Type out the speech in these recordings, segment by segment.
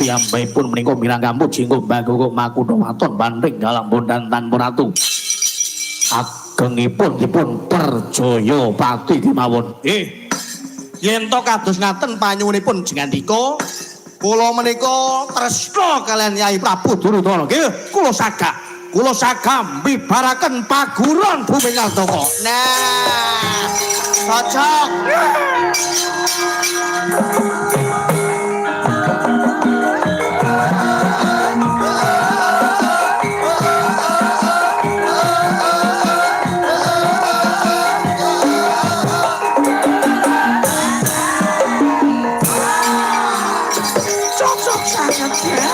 Piyambakipun menika mirang kampung jinggo bagoko makutha waton bandring galambon dan tanpa ratu. Agengipun dipun perjaya pati kemawon. Yen to kados ngaten panyuwunipun jengandika, kula menika tresna kaliyan Yai Prabu Duryudana. Nggih, kula sagah. Kula sagah mbibaraken paguron bumi Ngaldaka. Nah, cocok. Cocok sangat ya.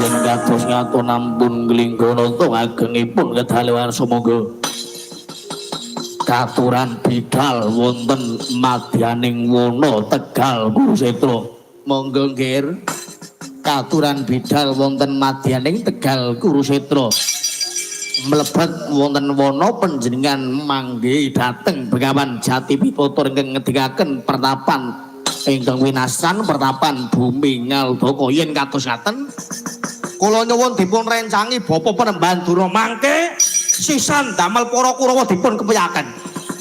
Yen kados ngaton ampun nglingganata agengipun kedalawan sumangga. Katuran bidal wonten madyaning wana Tegal Kurusetra. Monggo nggih. Katuran bidal wonten madyaning Tegal Kurusetra. Mlebet wonten wana panjenengan manggihi dhateng Begawan Jati Pitutur ingkang ngedikaken pertapan ingkang winasan pertapan bumi Ngaldaka. Yen kados ngaten Kula nyuwun dipun rencangi Bapak Panembahan Durna mangke sisan damel para Kurawa dipun kepiyaken.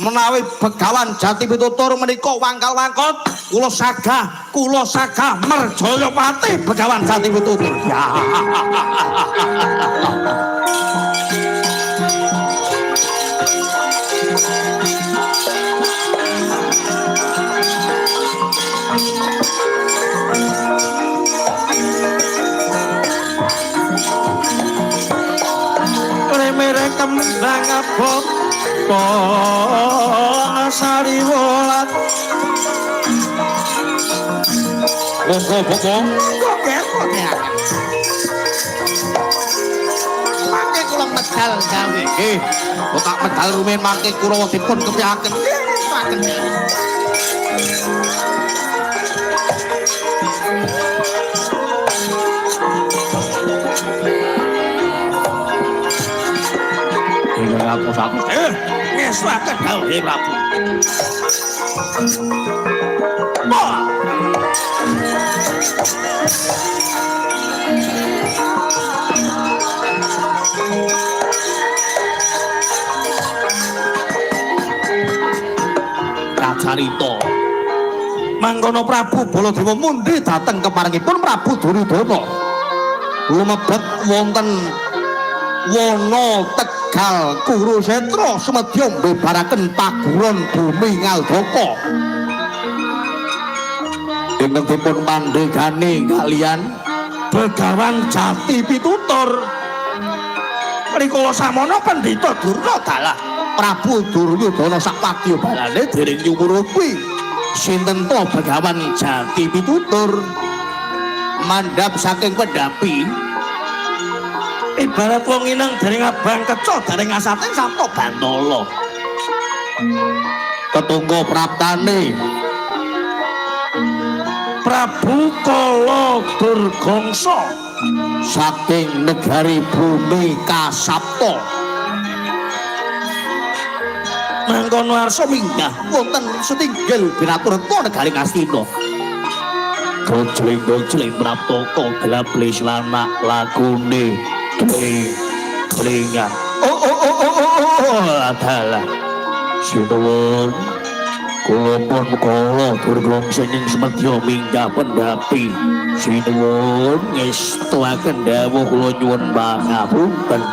Menawi Begawan Jati Pitutur menika wangkal-wangkot, kula sagah merjaya pati Begawan Jati Pitutur. Ya. Remere kembang abot sari wulan. Monggo Bapak. Kok kok ya. Mangke kula medal gawe. Nggih, kok tak medal rumiyin mangke Kurawa dipun kepiyaken. Ngestuaken. Ingkang atus-atus. Ngestuaken dawuhe Prabu. Wah. Kacarita. Mangkono Prabu Baladewa mundhi dhateng keparengipun Prabu Duryudana. Lumebet wonten wana Tegal Kurusetra sumedya mbebaraken paguron bumi Ngaldaka. Ingkang dipun pandhegani kaliyan Begawan Jati Pitutur. Rikala samono Pendhita Durna dalah Prabu Duryudana sak padya balane dereng nyumurupi sinten to Begawan Jati Pitutur mandhap saking pendhapi ibarat wong inang dereng abang keco dereng asating samto bantala ketungga praptane Prabu Kala Durgangsa saking negari bumi Kasapta. Mangkono arsa minggah wonten setinggil binaturta negari Ngastina. Gojling-gojling praptaka gelablis lanak lakune gling-glingan. Oh oh oh oh oh oh adalah sinuwun kula pun kala Durgangsa ing semedya minggah pendhapi. Sinuwun ngestuaken dawuh kula nyuwun pangapunten.